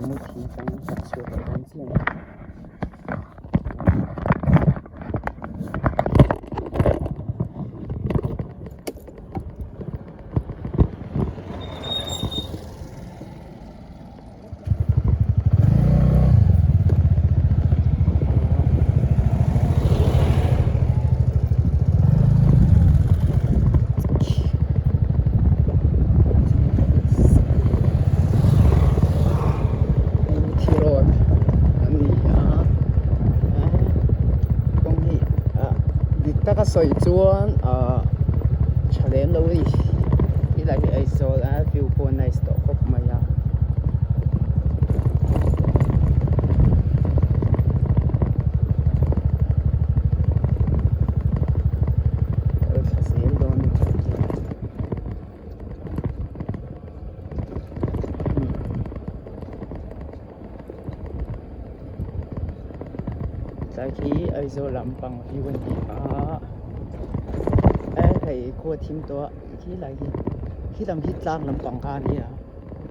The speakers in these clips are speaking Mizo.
Muthi atang kan chhuak leh dawn chiah a ni. Muthi road a ni a kawng hi ah dik taka sawi chuan ah tha lem lo a ni helai hi Aizawl a view pawh a nice tawh khawp mai a. Kal thla zel dawn a ni tlai khi Aizawl lampang view a ni a hei khua thim tawh a khilai hi khi lam hi tlang lampang kha a ni a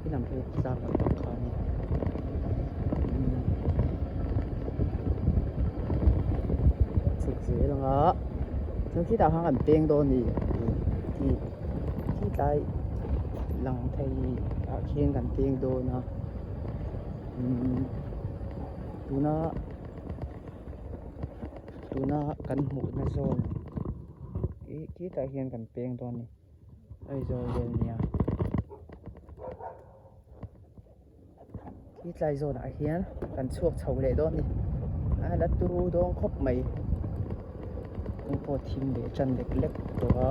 khi lam hi tlang lampang kha a ni chhuk zel ang a chuan khitah khan kan peng dawn a ni khi khi tlai lang thei ah khian kan peng dawn a umm tuna tuna kan hmuhna zawn ih khitah hian kan peng dawn a ni Aizawl vel nia khi tlai zawnah hian kan chhuak chho leh dawn a ni a la turu dawn khawp mai kawng pawh thim leh tan lek lek tawh a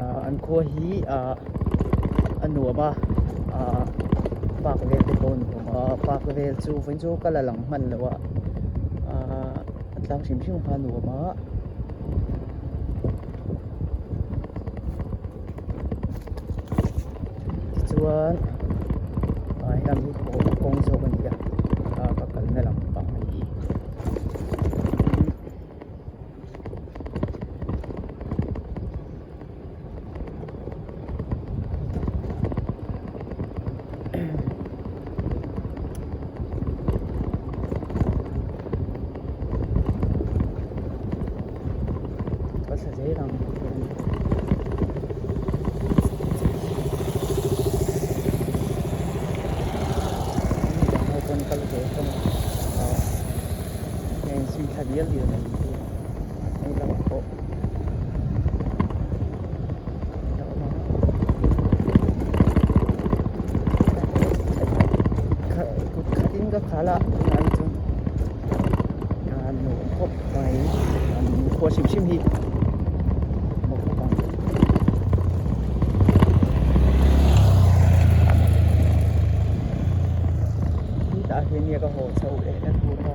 ah an khua hi ah a nuam a ah park vel te pawh a nuam a park vel chu vawiin chu ka la lang hman lo a ah a tlang hrim hrim kha a nuam a. Tichuan ah helam hi kawng zawk a ni a ah ka kalna lampang a ni. Ka thla zel ang midang ho pawn kal ve hlawm a heng zui thla dial dial mai hi hei lamah pawh a awm a kut khatin ka khal a tunah hi chuan a nuam khawp mai an khua hrim hrim hi maw khawp ang. Tah hian nge ka haw chho leh na tur a.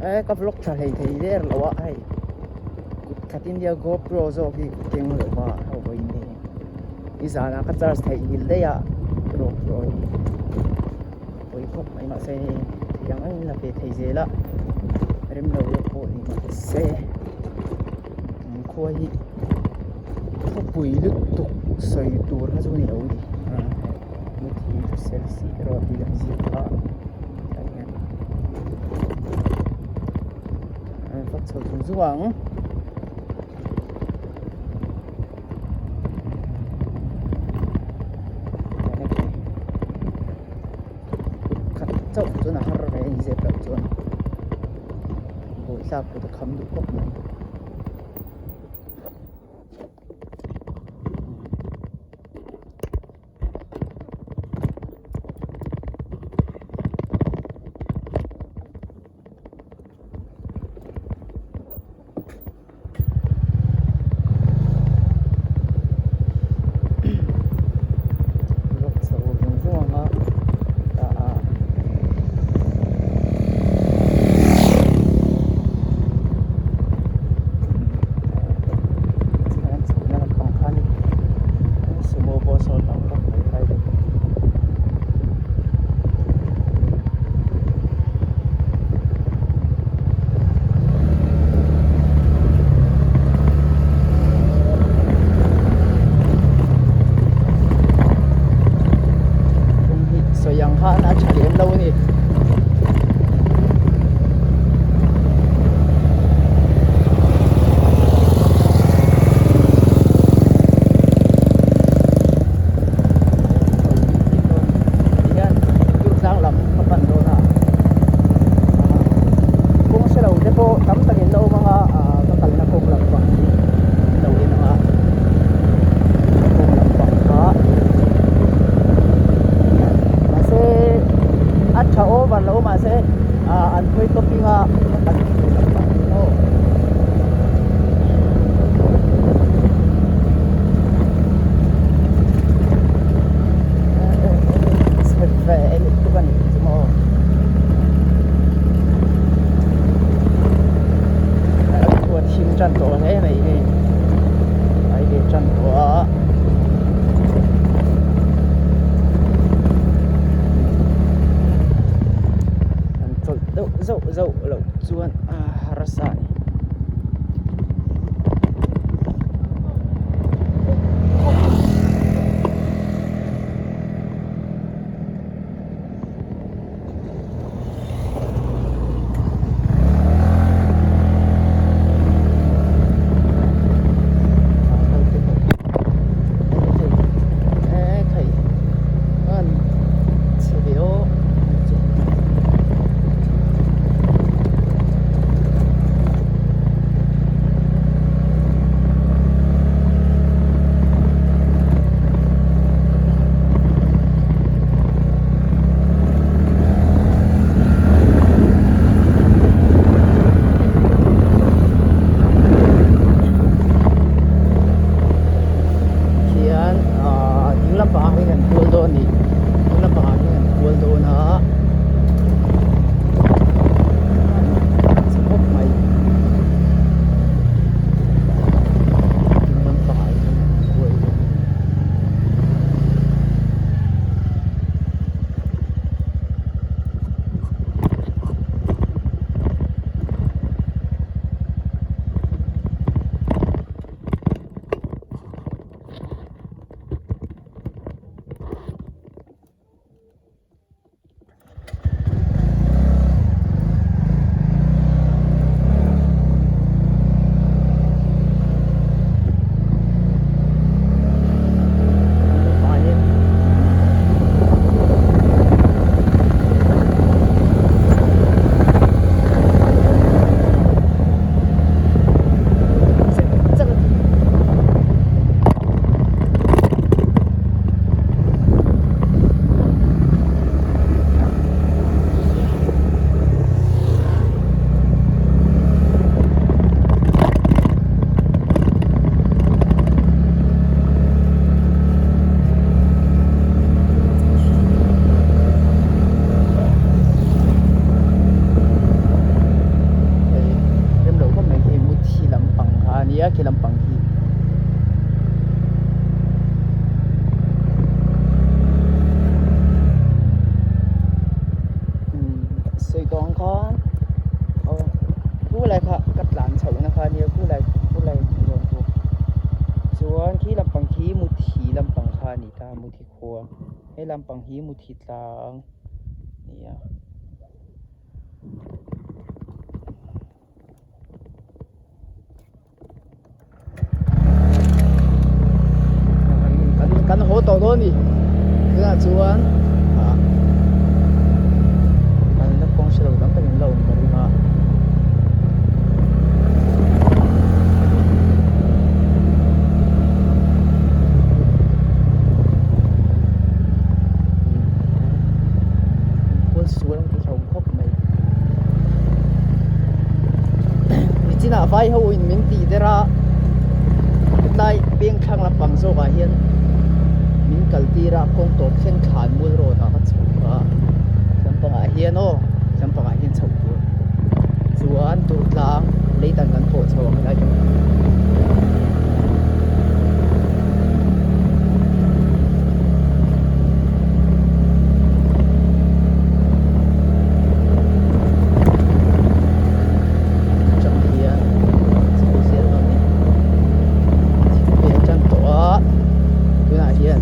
E ka vlog tha hlei thei der lo a hei kut khat in nia GoPro zawk hi keng lo va ho vawiin hi nizanah ka charge theih nghilh daih a GoPro hi pawi khawp mai mahse hei thei ang angin la ve thei zel a rem lo deuh pawh ni mahse khua hi khawpui lutuk sawi tur kha chu a ni lo a ni muthi selsi erawh tih ang zir kha tah hian an vak chho zung zung ang. Khat chauh chuan a har ve a ni zep loh chuan bawihhlak kut a kham duh khawp mai. Vlog chho vung vung ang a tah ah khan a tha lem lo a ni. Tihian Durtlang lam ka pan dawn a, kawng hre lo te pawh tam takin la awm ang a, ka kalna kawng lampang hi an lo en ang a, ka kawng lampang kha mahse a tha over lo mahse an khawi topping a ka kalna tur lampang hi maw. Thim tan tawh hle mai hei a ve tan tawh a an chawlh deuh zauh zauh loh chuan a harsa a ni. Khian ahh ding lampangah hian an kual dawn a ni ding lampangah hian an kual dawn a chhe khawp mai ding lampangah hian an kual dawn a ni. Hei rem loh khawp mai khi muthi lampang kha a nia khi lampang hi. Sawi tawh ang khan aw khu lai kha ka tlan chhoh na kha a nia khu lai khu lai zawn chu chuan khi lampang khi muthi lampang kha a ni ta muthi khua he lampang hi muthi tlang a ni a. Kan haw tawh dawn a ni tunah chuan ah kalna kawng hre lo tam tak in la awm ka ring a. Sual ang ti hlauh khawp mai. Nichinah vai ho in min tih der a, hetlai peng thlang lampang zawkah hian min kal tir a, kawng tawp thleng thlan mual road ah ka chho a, lampangah hian aw lampangah hian chhoh tur chuan Durtlang leitan kan pawh chho ang helai atang. Atang hian chho zel dawn a ni thingpui a tan tawh a tunah hian.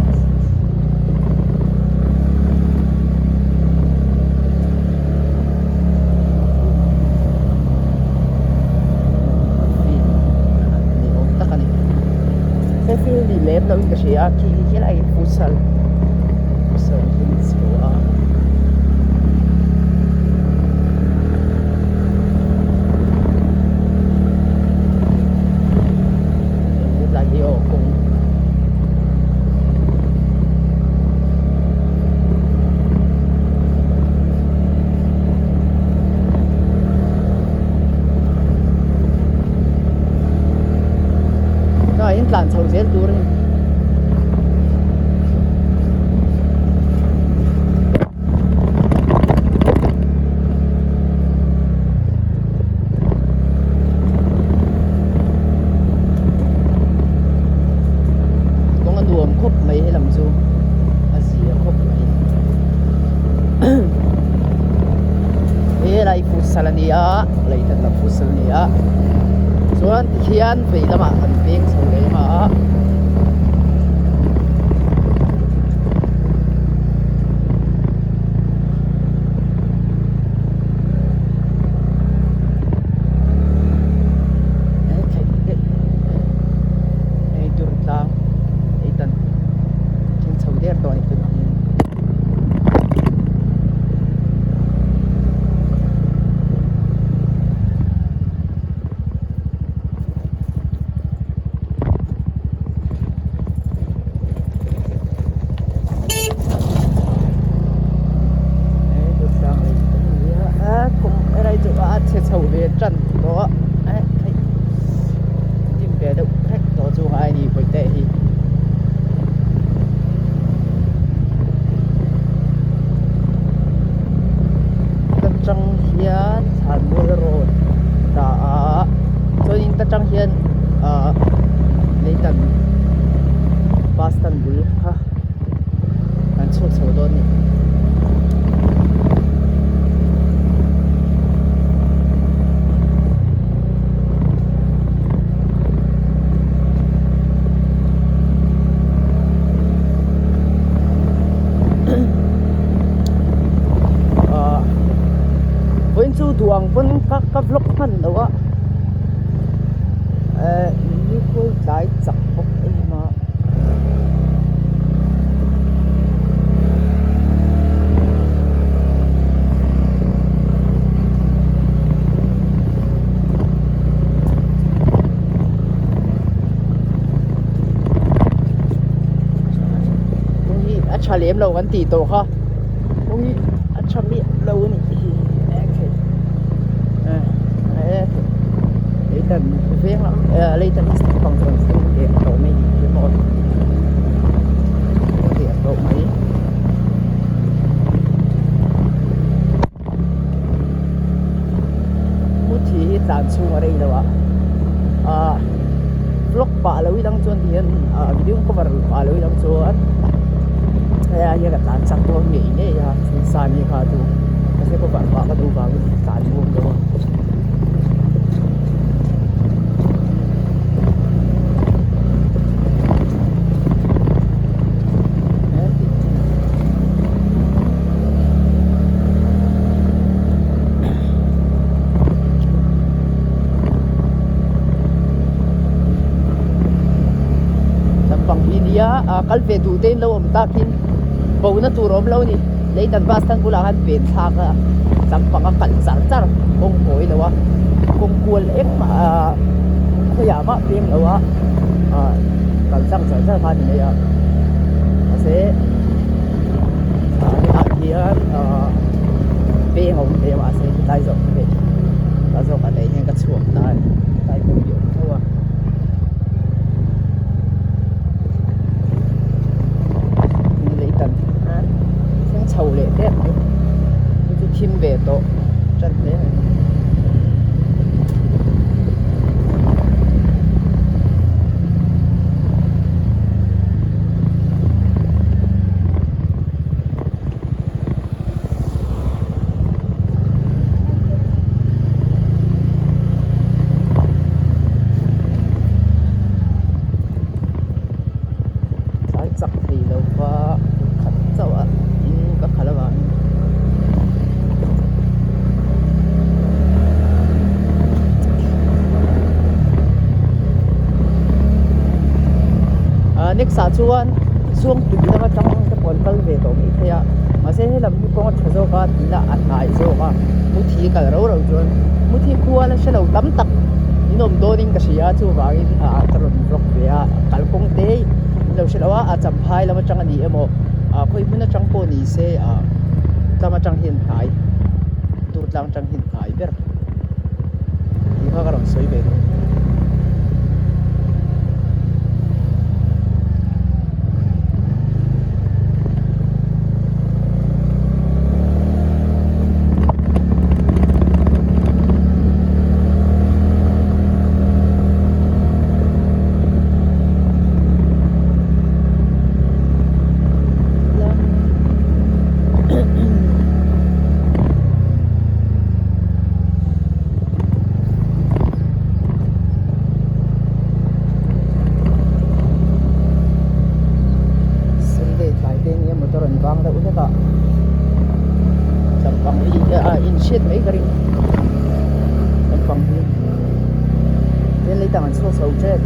lem loin ka hria a khi khi lai hi futsal futsal an hmang chho a. Hetlai hi aw kawng Tah hian tlan chho zel tur a ni. Kawng a nuam khawp mai helam chu a zia khawp mai helai futsal a ni a lei that lam futsal a ni a chuan tikhian vei lamah kan peng chho leh em a. Hei tur tlang ei tan thleng chho der tawh a ni tunah hian. A chhe chho ve tan tawh a hei dim ve deuh hlek tawh chu ngai a ni bawihte hi. Ta tang hian thlanmual road ta a chuanin ta tang hian ah leitan bus stand bul kha kan chhuak chho dawn a ni. Ahh vawiin chu duh ang pawn ka ka vlog hman lo a ehh ni tlai chak bawk em a. Kawng hi a tha lem lo kan tih tawh kha kawng hi a tha miah lo a nih hi leitan veng lam leitan pang chuan thleng leh tawh mai ni hi maw leh tawh mai. Muthi hi tlan chhung a rei lo a ah vlog pah lo idang chuan ti hian ah video cover pah lo idang chuan helaiah hian ka tlan chak dawn ngei ngei a thingsa ni kha chu mahse cover pah ka duh vangin tlan chhung deuh a. Lampang hi nia ah kal ve duh te in lo awm takin bona tur a awm lo a ni leitan bus stand bulah khan pen thlak a lampang a kalh char char kawng kawi lo a kawng kual engmah ah khawiah mah peng lo a ah kal tlang char char kha a ni mai a mahse ah hetah hian ah peng a awm ve a mahse helai zawk hi hei a zawk ah te hian ka chhuak ta a ni helai pawh hi a awm tho a. Leitan a thleng chho leh tep mai chu chu thim ve tawh tan hle mai. Tlai chak thei lo va kut khat chauh a in ka khalh avangin. Next ah chuan Suangtui lam atang te pawh an kal ve tawh mai thei a, mahse helam hi kawng a tha zawk a tihna a hnai zawk a, Muthi kal rau rau chuan Muthi khua la hre lo tam tak in awm dawnin ka hria a, chuvangin ah ka rawn vlog ve a, kalkawng te in lo hre lo a, a champhai lam atang a ni emaw ah khawi hmun atang pawh ni se ah tlam atang hian hnai dur tlang atang hian hnai ber tih kha ka rawn sawi ve dawn. Sunday tlai te nia motor an vang deuh hlek a lampang hi a inhriat mai ka ring lampang hi vel lei tang an chhuak chho tep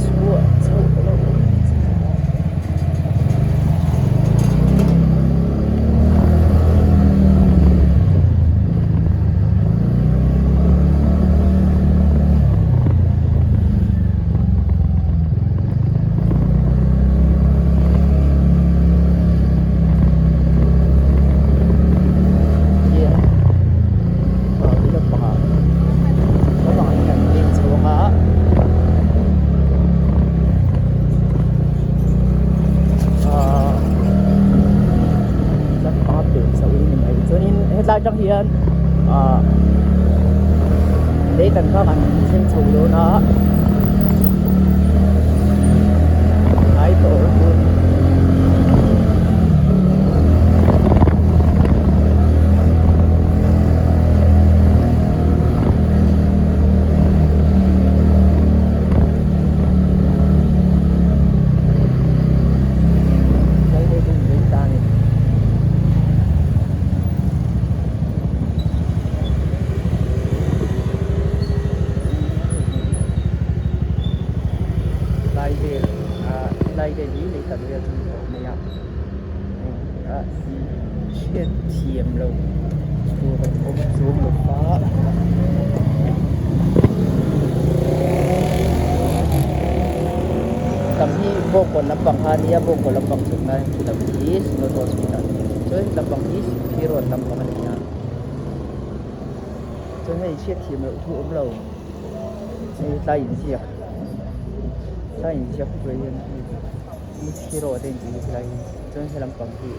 chhuah chho lo. Hetlai atang hian ah lei kan kha kan thleng chho dawn a hnai tawh lutuk. Lai vel ah lai vel hi lei tak vel chu ni tawh mai a ah hriat thiam lo tur a awm chuang lo va. Lam hi bawngkawn lampang kha a nia bawngkawn lampang chhukna lam hi Synod Hospital chuan lampang hi Sihphir road lampang a ni a chuan hei hriat thiam loh thu awm lo hei tlai inziak tlai inziak tur hian Sihphir road a intih hi helai hi chuan he lampang hi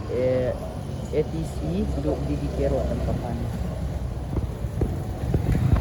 ATC D D K road lampang kha a ni.